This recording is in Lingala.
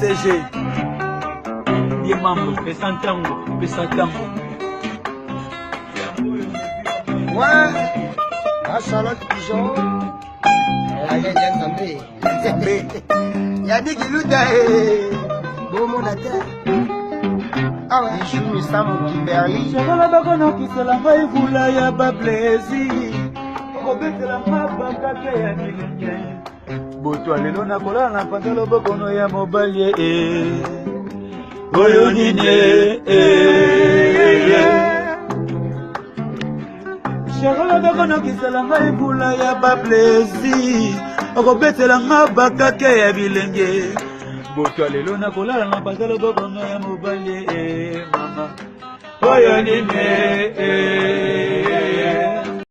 BCG ye mambo pesa ntango pesa ntango. Ouais, la Charlotte Pigeon, ya Nzambe. Nzambe. Yannick Luta, eh, bomona te. Awa. Bijou Misamu Kimberly. Shakola bakonokisela ngai vula ya bablesi, okobetela nga bakake ya milenge. Butu ya lelo nakolala na mpanza lobokono ya mobali e oyo nini e. Shakola bakonokisela ngai vula ya bablesi, okobetela nga bakake ya bilenge. Butu ya lelo nakolala na mpanza lobokono ya mobali e mama oyo nini e.